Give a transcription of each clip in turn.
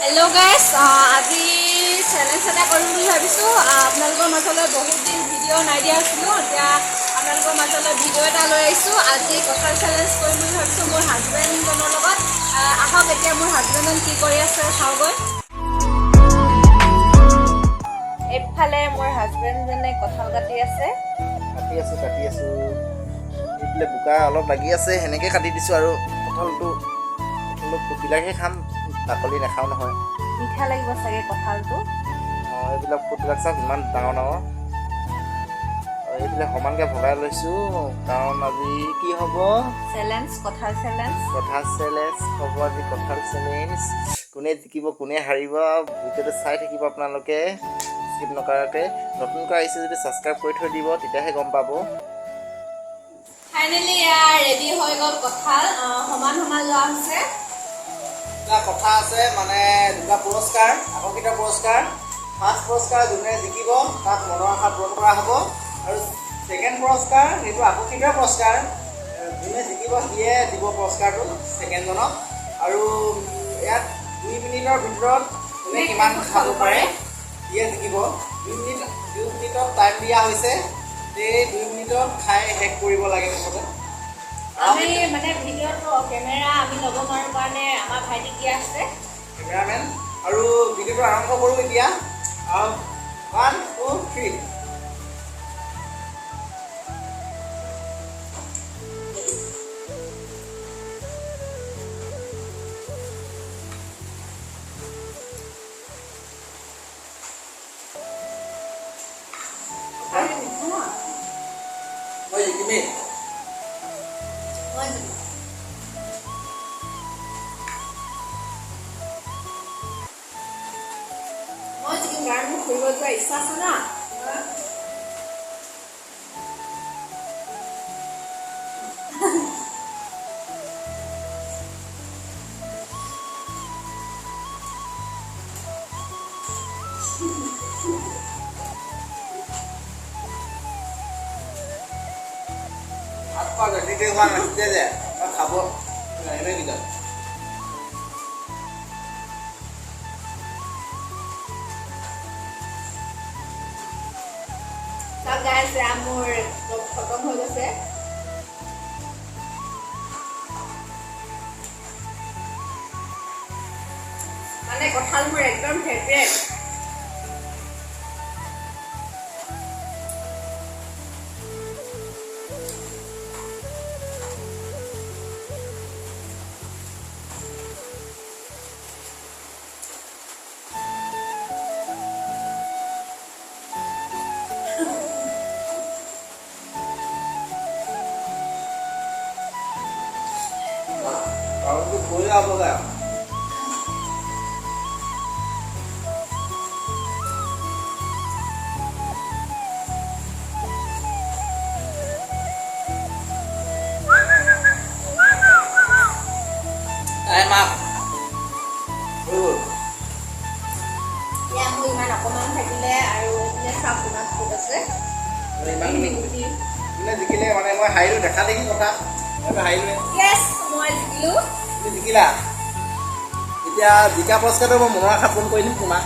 Hello' guys, আজি challenge এটা কৰিম বুলি ভাবিছোঁ। আপোনালোকৰ মাজলৈ বহুত দিন ভিডিঅ' নাই দিয়া আছিলোঁ। এতিয়া আপোনালোকৰ মাজলৈ ভিডিঅ' এটা লৈ আহিছোঁ। আজি কঁঠাল চেলেঞ্জ কৰিম বুলি ভাবিছোঁ মোৰ হাজবেণ্ডজনৰ লগত। আহক, এতিয়া মোৰ হাজবেণ্ডজন কি কৰি আছে চাওঁগৈ। এইফালে মোৰ হাজবেণ্ডজনে কঁঠাল কাটি আছে। কাটি আছোঁ, কাটি আছোঁ। এইফালে বোকা অলপ লাগি আছে, সেনেকৈ কাটি দিছোঁ। আৰু কঁঠালটো ফুটবিলাকহে খাম, বাকলি নাখাওঁ নহয়। মিঠা লাগিব চাগে কঁঠালটো। অঁ, এইবিলাক ফুটবিলাক চাওক, ইমান ডাঙৰ ডাঙৰ। আৰু এইবিলাক সমানকৈ ভগাই লৈছোঁ, কাৰণ আজি কি হ'ব? চেলেঞ্জ, কঁঠাল চেলেঞ্জ। কঁঠাল চেলেঞ্জ হ'ব আজি। কঁঠাল চেলেঞ্জ, কোনে জিকিব, কোনে হাৰিব, ভিডিঅ'টো চাই থাকিব আপোনালোকে স্কিপ নকৰাকৈ। নতুনকৈ আহিছে যদি ছাবস্ক্ৰাইব কৰি থৈ দিব, তেতিয়াহে গম পাব। ফাইনেলি এয়া ৰেডি হৈ গ'ল কঁঠাল। সমান সমান লোৱা হৈছে। এটা কথা আছে, মানে দুটা পুৰস্কাৰ, আকৰ্ষিত পুৰস্কাৰ। ফাৰ্ষ্ট পুৰস্কাৰ, যোনে জিকিব তাক মনৰ আশা পূৰণ কৰা হ'ব। আৰু ছেকেণ্ড পুৰস্কাৰ, সেইটো আকৰ্ষিত পুৰস্কাৰ, যোনে জিকিব সিয়ে দিব পুৰস্কাৰটো ছেকেণ্ডজনক। আৰু ইয়াত 2 মিনিটৰ ভিতৰত কোনে কিমান খাব পাৰে সিয়ে জিকিব। 2 মিনিট, 2 মিনিটত টাইম দিয়া হৈছে। সেই 2 মিনিটত খাই শেষ কৰিব লাগে মুঠতে। আমি মানে ভিডিঅ'টো কেমেৰা আমি ল'ব নোৱাৰোঁ কাৰণে আমাৰ ভাইটিক দিয়া আছে। কেমেৰামেন। আৰু ভিডিঅ'টো আৰম্ভ কৰোঁ এতিয়া। 1, 2, 3। মই জিকিমেই। মই জিকিম। মই জিকিম, কাৰণ মোৰ ফুৰিব যোৱাৰ ইচ্ছা আছে না। ভাত খোৱা বেছিকৈ হোৱা নাছিলে যে মই খাব নোৱাৰিমেই কিজানি। চাওক গাইছ, এয়া মোৰ খতম হৈ গৈছে। মানে কঁঠাল মোৰ একদম ফেভৰেট। কাৰণটো কৈ যাবগৈ। টাইম আপ হৈ গ'ল। এয়া মোৰ ইমান অকণমান থাকিলে। আৰু এইপিনে চাওক, কিমান ফুট আছে। আৰু ইমান গুটি। যোনে জিকিলে, মানে মই হাৰিলোঁ, দেখা দেখি কথা, মই হাৰিলোৱে। য়েছ, মই জিকিলোঁ। তুমি জিকিলা। এতিয়া জিকা পুৰস্কাৰটো মই মনৰ আশা পূৰণ কৰি দিম তোমাক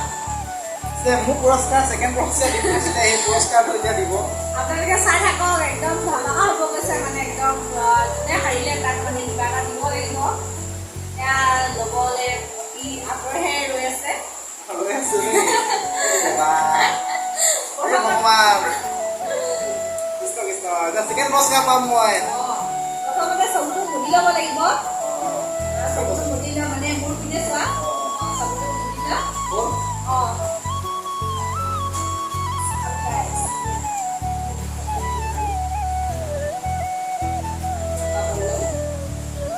যে মোৰ পুৰস্কাৰ, ছেকেণ্ড পুৰস্কাৰ দিব কৈছিলে, সেই পুৰস্কাৰটো এতিয়া দিব। আপোনালোকে চাই থাকক, একদম ধমাকা হ'ব গৈছে। মানে একদম যোনে হাৰিলে তাক মানে কিবা এটা দিব লাগিব। এয়া ল'বলৈ অতি আগ্ৰহেৰে ৰৈ আছে। ৰৈ আছো দেই। হে ভগৱান, কৃষ্ণ কৃষ্ণ! এতিয়া ছেকেণ্ড পুৰস্কাৰ পাম মই। অঁ, প্ৰথমতে চকুটো মুদি ল'ব লাগিব। চকুটো মুদি লোৱা, মানে মোৰ পিনে চোৱা। অঁ, চকুটো মুদি লোৱা। হ'ল। অঁ।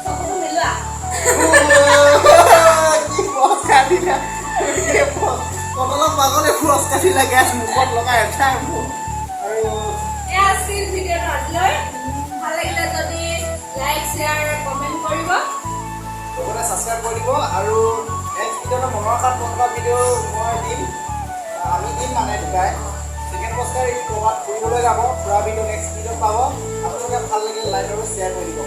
চকুটো মিলোৱা। কি পুৰস্কাৰ দিলা! কঁঠালৰ বাকলি পুৰস্কাৰ দিলা। গেছ মুখত লগাই এঠাই মোক আৰু। এয়া আছিল ভিডিঅ'টো আজিলৈ। ভাল লাগিলে যদি লাইক, শ্বেয়াৰ, কমেণ্ট কৰিব। লগতে ছাবস্ক্ৰাইব কৰি দিব। আৰু নেক্সট ভিডিঅ'টো মনৰ আশা পূৰণ কৰা ভিডিঅ' মই দিম, আমি দিম, মানে দুটাই। ছেকেণ্ড পুৰস্কাৰ ই ক'ৰবাত ফুৰিবলৈ যাব, ফুৰা ভিডিঅ' নেক্সট ভিডিঅ'ত পাব আপোনালোকে। ভাল লাগিলে লাইক আৰু শ্বেয়াৰ কৰি দিব।